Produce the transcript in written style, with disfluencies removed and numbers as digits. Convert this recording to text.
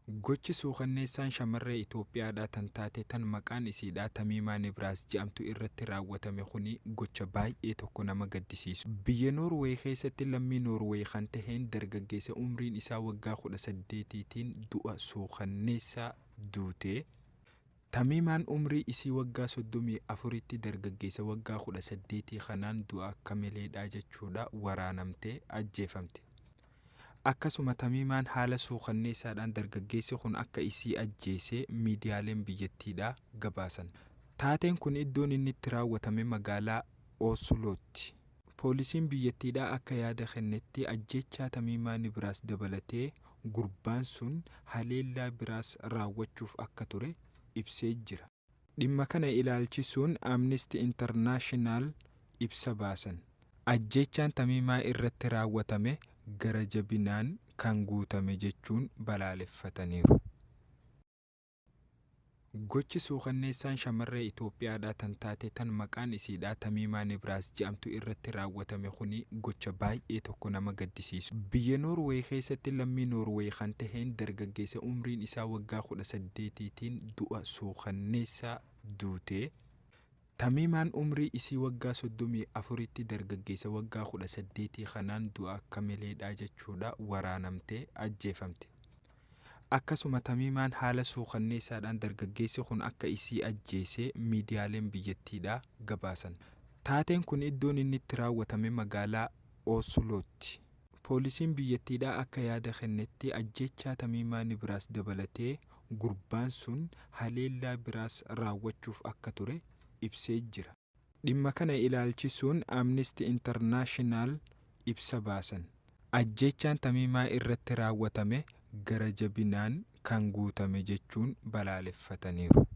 Gochi suukanneessaan shamarree Itoophiyaadhaa tan taate tan maqaan isiidhaa Tamiimaa Nibraas jedhamtu irratti raawwatame kuni gocha baay'ee tokko nama gaddisiisu. Biyya Noorweey keessatti lammii Noorweey kan taheen dargaggeessa umriin isaa waggaa 18tiin du'a suukanneessaa duute. Tamiimaan umrii isii waggaa 34tti dargaggeessa waggaa 18 kanaan du'a akka maleedhaa jechuudha waraanamtee ajjeefamte. Akkasuma Tamiimaan haala suukanneessaadhaan dargaggeessi kun akka isii ajjeese miidiyaaleen biyyattiidhaa gabaasan. Taateen kun iddoon inni itti raawwatame magaalaa Oslootti. Poolisiin biyyattiidhaa akka yaada kennetti ajjeechaa Tamiimaa Nibraas dabalatee gurbaan sun haleellaa biraas raawwachuuf akka ture ibsee jira. Dhimma kana ilaalchisuun Amnesty International ibsa baasan. Ajjeechaan Tamiimaa irratti raawwatame gara jabinaan kan guutame jechuun balaaleffataniiru. Gochi suukanneessaan shamarree Itoophiyaadhaa tan taate tan maqaan isiidhaa Tamiimaa Nibraas jedhamtu irratti raawwatame kuni gocha baay'ee tokko nama gaddisiisu. Biyya Noorweey keessatti lammii Noorweey kan taheen dargaggeessa umriin isaa waggaa 18tiin du'a suukanneessaa duute. Tamiimaan umrii isii waggaa 34tti dargaggeessa waggaa 18 kanaan du'a akka maleedhaa jechuudha waraanamtee ajjeefamte. Akkasuma Tamiimaan haala suukanneessaadhaan dargaggeessi kun akka isii ajjeese miidiyaaleen biyyattiidhaa gabaasan. Taateen kun iddoon inni itti raawwatame magaalaa Oslootti. Poolisiin biyyattiidhaa akka yaada kennetti ajjeechaa Tamiimaa Nibraas dabalatee gurbaan sun haleellaa biraas raawwachuuf akka ture ibsee jira. Dhimma kana ilaalchisuun Amnesty International ibsa baasan. Ajjeechaan Tamiimaa irratti raawwatame gara jabinaan kan guutame jechuun balaaleffataniiru.